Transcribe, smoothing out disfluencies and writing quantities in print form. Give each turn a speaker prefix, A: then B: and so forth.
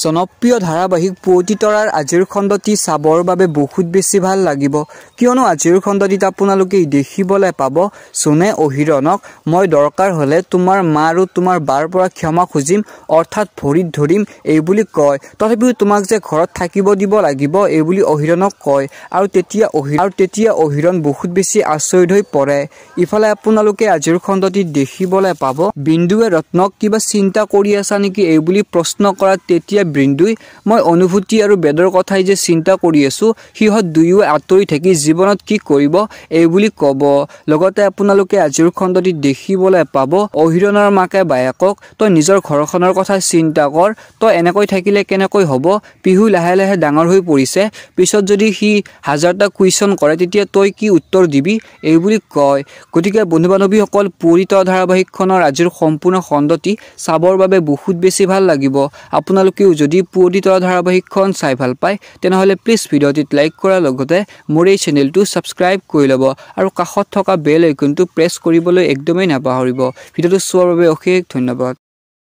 A: জনপ্ৰিয় ধাৰাবাহিক পুৱতি তৰাৰ আজিৰ খণ্ডটি চাবৰ বাবে বহুত বেছি ভাল লাগিব, কিয়নো আজিৰ খণ্ডটিত আপোনালোকে দেখিবলৈ পাব সোনে অহিৰণক মই দৰকাৰ হ'লে তোমাৰ মা আৰু তোমাৰ বাৰ পৰা ক্ষমা খুজিম, অৰ্থাৎ ভৰিত ধৰিম এইবুলি কয়। তথাপিও তোমাক যে ঘৰত থাকিব দিব লাগিব এইবুলি অহিৰণক কয় আৰু তেতিয়া অহিৰণ বহুত বেছি আচৰিত হৈ পৰে। ইফালে আপোনালোকে আজিৰ খণ্ডটিত দেখিবলৈ পাব বিন্দুৱে ৰত্নক কিবা চিন্তা কৰি আছা নেকি এইবুলি প্ৰশ্ন কৰাত তেতিয়া বিন্দুই মই অনুভূতি আৰু বেদৰ কথাই যে চিন্তা কৰি আছো, সিহঁত দুয়ো আঁতৰি থাকি জীৱনত কি কৰিব এইবুলি ক'ব। লগতে আপোনালোকে আজিৰ খণ্ডটিত দেখিবলৈ পাব অহিৰণৰ মাকে বায়েকক তই নিজৰ ঘৰখনৰ কথা চিন্তা কৰ, তই এনেকৈ থাকিলে কেনেকৈ হ'ব, পিহু লাহে লাহে ডাঙৰ হৈ পৰিছে, পিছত যদি সি হাজাৰটা কুৱেশ্যন কৰে তেতিয়া তই কি উত্তৰ দিবি এইবুলি কয়। গতিকে বন্ধু বান্ধৱীসকল, পুৱতি তৰা ধাৰাবাহিকখনৰ আজিৰ সম্পূৰ্ণ খণ্ডটি চাবৰ বাবে বহুত বেছি ভাল লাগিব। আপোনালোকেও যদি পুৱতি তৰা ধাৰাবাহিকখন চাই ভাল পায় তেনেহ'লে প্লিজ ভিডিঅ'টিত লাইক কৰাৰ লগতে মোৰ এই চেনেলটো ছাবস্ক্ৰাইব কৰি ল'ব আৰু কাষত থকা বেল আইকনটো প্ৰেছ কৰিবলৈ একদমেই নাপাহৰিব। ভিডিঅ'টো চোৱাৰ বাবে অশেষ ধন্যবাদ।